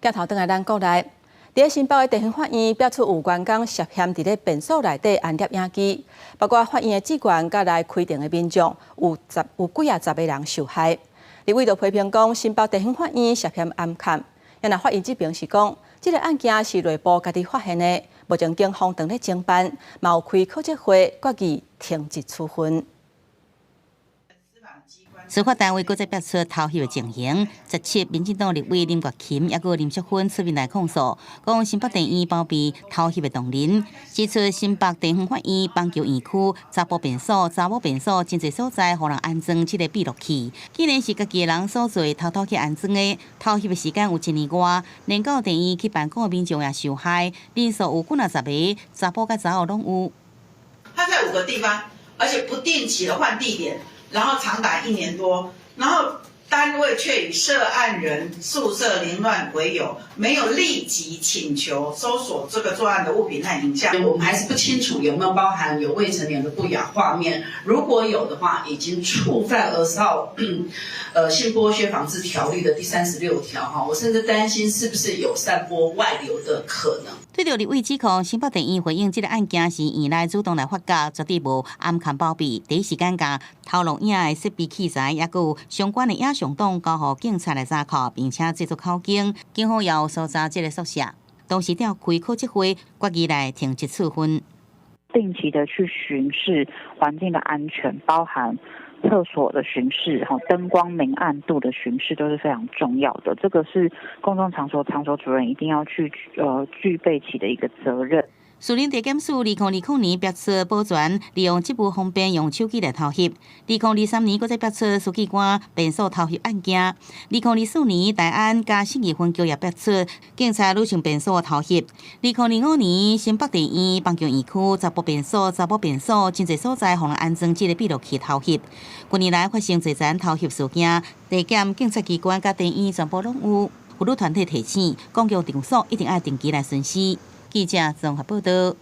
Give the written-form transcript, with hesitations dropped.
鏡頭轉來咱國內，佇新北的地方法院爆出有員工涉嫌佇咧便所內底安攝影機，包括法院的職員佮來開庭的民眾，有幾仔十个人受害。立委就批評講，新北地方法院涉嫌暗崁，啊若法院這邊是講，這个案件是內部家己發現的，目前警方正咧偵辦，嘛有開考績會決議停職處分。司法單位閣再爆出偷翕的情形，17民進黨立委林月琴抑閣林淑芬出面來控訴，講新北地院包庇偷翕的同仁，指出新北地方法院板橋院區查埔便所、查某便所真濟所在，予人安裝這个閉錄器，竟然是家己的人所做，偷偷去安裝的，偷翕的時間有一年外，連到地院去辦公的民眾也受害，人數有幾若十个，查埔佮查某攏有。他在五個地方，而且不定期的換地點。然後長達一年多，然後單位卻以涉案人宿舍凌亂為由，沒有立即請求搜索這個作案的物品和影像。我們還是不清楚有沒有包含有未成年的不雅畫面，如果有的話，已經觸犯兒少性剝削防治條例的第36條哈。我甚至擔心是不是有散播外流的可能。對著立委指控，新北地院回應這个案件是院內主動來發覺，絕對無暗崁包庇，第一時間共偷錄影的設備器材，抑閣有相關的影像檔交予警察來查扣，並且製作口供。警方也有搜查這个宿舍，同時調開考績會，決議來停職處分。定期的去巡視環境的安全，包含廁所的巡視、哈燈光明暗度的巡視都是非常重要的。這個是公眾場所場所主人一定要去具備起的一個責任。士林地檢署2020年爆出保全利用職務方便用手機來偷翕。2023年閣再爆出書記官便所偷翕案件。2024年大安佮信義分局也爆出警察女性便所偷翕。2025年新北地院板橋院區查埔便所、查某便所真濟所在，予人安裝這个閉錄器偷翕。近年來發生濟棧偷翕事件，地檢、警察機關佮地院全部攏有。婦女團體提醒，公共場所一定愛定期來巡視。記者綜合報道。